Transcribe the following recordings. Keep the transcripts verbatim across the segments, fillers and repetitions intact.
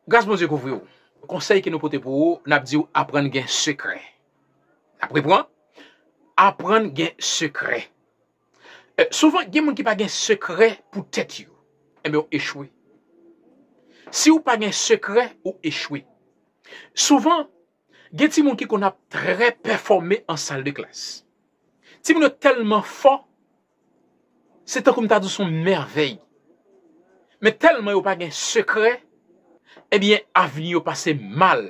Gras Bondye kouvri w. Konsèy ke nou pote pou ou, n ap di w aprann gen sekrè. N ap reprann. Aprann gen sekrè. Eh, souvan, gen moun ki pa gen sekrè pou tèt yo. Enben, ou echwe. Si ou pa gen sekrè, ou echwe. Souvan, gen timoun ki konn ap trè pèfòme an sal de klas. Timoun yo tèlman fò, se tankou m ta di w se yon mèvèy. Men tèlman yo pa gen sekrè, ebyen, avni yo pase mal.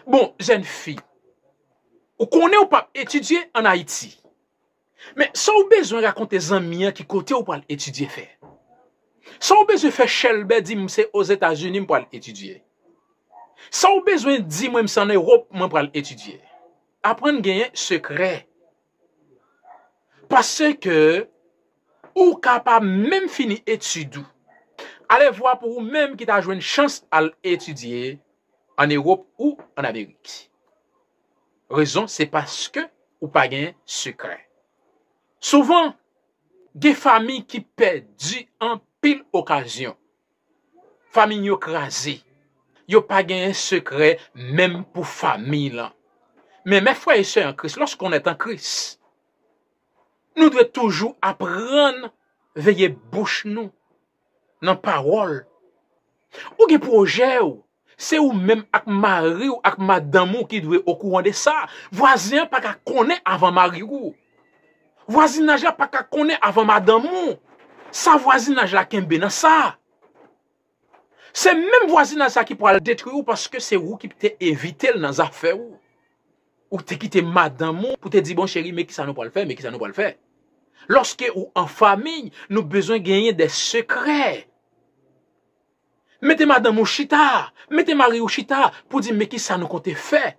Bon, jèn fi, ou konnen ou p ap etidye ann Ayiti. Men sa w bezwen rakonte zanmi an ki kote w pral etidye fè? Sa w bezwen fè chèlbè di m se Ozetazini m pral etidye? Sa w bezwen di mwen m se ann Ewòp mwen pral etidye? Aprann genyen sekrè. Paske ou ka pa menm fini etid ou. Alevwa pou ou menm ki ta jwenn chans al etidye ann Ewòp ou ann Amerik. Rezon, se paske ou pa gen sekrè. Souvan, gen fanmi ki pèdi anpil okazyon. Fanmi yo kraze. Yo pa genyen sekrè menm pou fanmi lan. Men, mè frè e sè an Kris, lòske w nèt an Kris, nou dwe toujou aprann veye bouch nou nan pawòl. Ou gen pwojè w, se ou menm ak mari w ak madanm ou ki dwe okouran de sa. Vwazen an pa ka konnen avan mari w. Vwazinaj la pa ka konnen avan madanm ou. Sa vwazinaj la kenbe nan sa. Se menm vwazinaj sa ki pral detwi w paske se ou ki te envite l nan zafè w. Ou te kite madanm ou pou te di, "Bon, cheri, men kisa nou pral fè, men kisa nou pral fè." Lòske ou an fanmi, nou bezwen genyen de sekrè. Mete madanm ou chita, mete mari ou chita pou di, "Men kisa nou konte fè."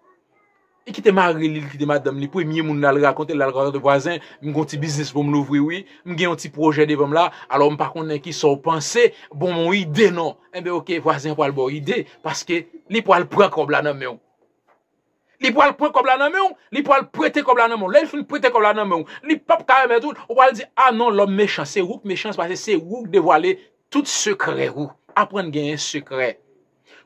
Li kite mari li, li kite madanm li, premye moun l al rakonte, l al rakonte vwazen, "M gon ti biznis pou m louvri, wi. M gen yon ti pwojè devan m la, alò m pa konnen kisa w panse, bon, yon ide non." Enben, oke, vwazen an pral ba w ide, paske li pral pran kòb la nan men w. Li pral pran kòb la nan men w, li pral prete kòb la nan men w. Lè l fin prete kòb la nan men w, li p ap ka remèt ou l, ou pral di, "A non, lòm mechan, se ou k mechan, paske se ou k devwale tout sekrè ou." Aprann genyen sekrè.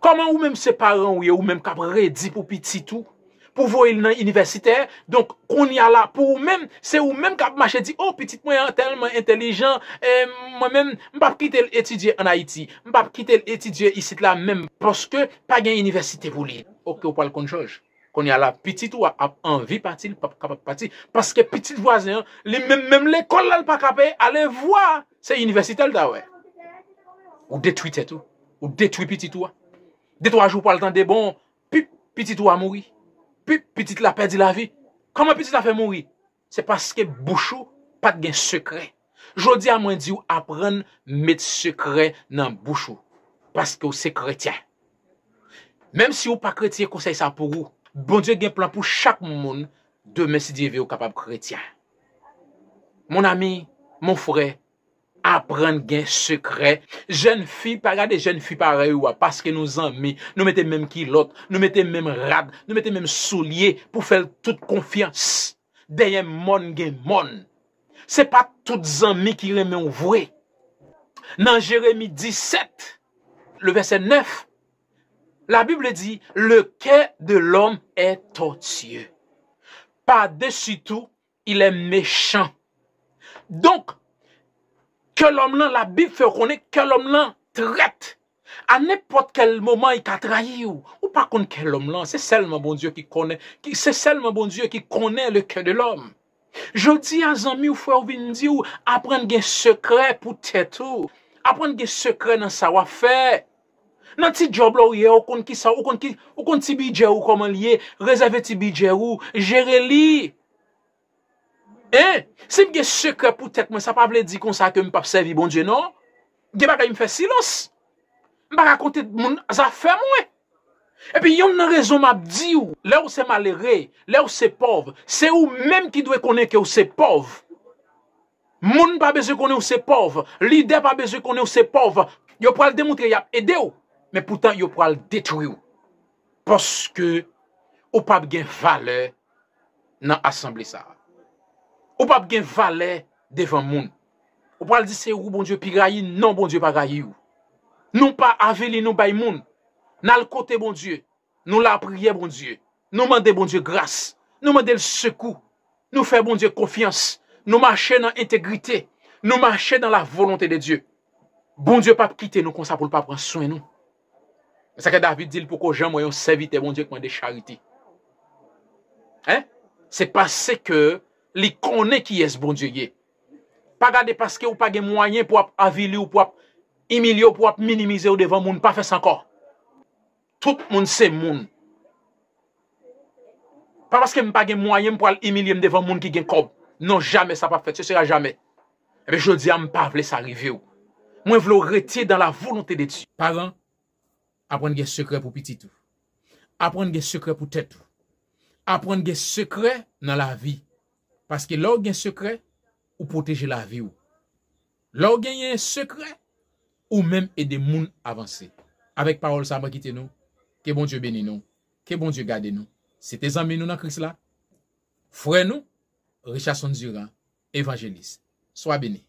Kòman ou menm se paran ou ye, ou menm k ap redi pou pitit ou, pou voye l nan inivèsitè, donk, kounye a la, pou ou menm, se ou menm k ap mache di, "O, pitit mwen an tèlman entèlijan, e mwen menm, m p ap kite l etidye ann Ayiti, m p ap kite l etidye isit la menm, paske pa gen inivèsite pou li." Oke, ou pral konn jòj. Kounye a la, pitit ou a ap anvi pati, li p ap kapab pati. Paske pitit vwazen an, li menm, menm lekòl la, li pa ka peye, alevwa, se inivèsitè l ta wè. Ou detwi tèt ou. Ou detwi pitit ou a. De twa jou, ou pral tande, bon, pip, pitit ou a mouri. Pip, pitit la pèdi lavi. Kòman pitit la fè mouri? Se paske bouch ou pa t gen sekrè. Jodi a, mwen di w, aprann met sekrè nan bouch ou. Paske w se kretyen. Menm si w pa kretyen, konsèy sa pou ou. Bondye gen plan pou chak moun. Demen, si Dye ve, ou kapab kretyen. Mon ami, mon frè, aprann gen sekrè. Jèn fi, pa gade jèn fi parèy ou a, paske nou zanmi, nou mete menm kilòt, nou mete menm rad, nou mete menm soulye pou fè l tout konfyans. Dèyè mòn gen mòn. Se pa tout zanmi ki renmen w vre. Nan Jeremi disèt, le vèsè nèf, la Bible dit, "Le cœur de l'homme est tortueux. Par-dessus tout, il est méchant." Donk, kè lòm lan, Labib fè w konnen kè lòm lan trèt. A nenpòt kèl moman, li ka trayi w. Ou pa konn kè lòm lan. Se sèlman Bondye ki konnen, ki, se sèlman Bondye ki konnen le cœur de l'homme. Jodi a, zanmi w, frè w vin di w, aprann gen sekrè pou tèt ou. Aprann gen sekrè nan sa w ap fè. Nan ti djòb la w ye, ou konn ki sa, ou konn ki, ou konn ti bidjè ou kòman l ye, rezève ti bidjè ou, jere li. Hein? Si m gen sekrè pou tèt mwen, sa pa vle di konsa ke m p ap sèvi Bondye, non. Gen bagay m fè silans. M pa ka konte moun zafè mwen. Epi yonn nan rezon m ap di w, lè w se malere, lè w se pòv, se ou menm ki dwe konnen ke w se pòv. Moun pa bezwen konnen w se pòv, lidè pa bezwen konnen w se pòv. Yo pral demontre y ap ede w, men poutan yo pral detwi w. Paske ou p ap gen valè nan asanble sa a. Ou p ap gen valè devan moun. Ou pral di se ou Bondye pi rayi, non, Bondye pa rayi w. Nou pa avili nou bay moun. N al kote Bondye. Nou lapriyè Bondye. Nou mande Bondye gras. Nou mande l sekou. Nou fè Bondye konfyans. Nou mache nan entegrite. Nou mache nan la volonte de Dye. Bondye p ap kite nou konsa pou l pa pran swen nou. Se sa ke David di, l poko janm wè yon sèvitè Bondye k mande charite. Hein? Se paske li konnen kiyès Bondye ye. Pa gade paske ou pa gen mwayen pou ap avili w, pou ap imilye w, pou ap minimize w devan moun, pa fè sa ankò. Tout moun se moun. Pa paske m pa gen mwayen m pral imilye m devan moun ki gen kòb. Non, jamè sa p ap fèt, ce sera jamais. Ebyen, jodi a, m pa vle sa rive w. Mwen vle w rete dans la volonté de Dieu. Paran, aprann gen sekrè pou pitit ou. Aprann gen sekrè pou tèt ou. Aprann gen sekrè nan lavi. Paske lè w gen sekrè, ou pwoteje lavi w. Lè w genyen sekrè, ou menm ede moun avanse. Avèk pawòl sa, mwen kite nou. Ke Bondye beni nou. Ke Bondye gade nou. Se te zanmi nou nan Kris la, frè nou, Richardson Durand, evanjelis. Swa beni.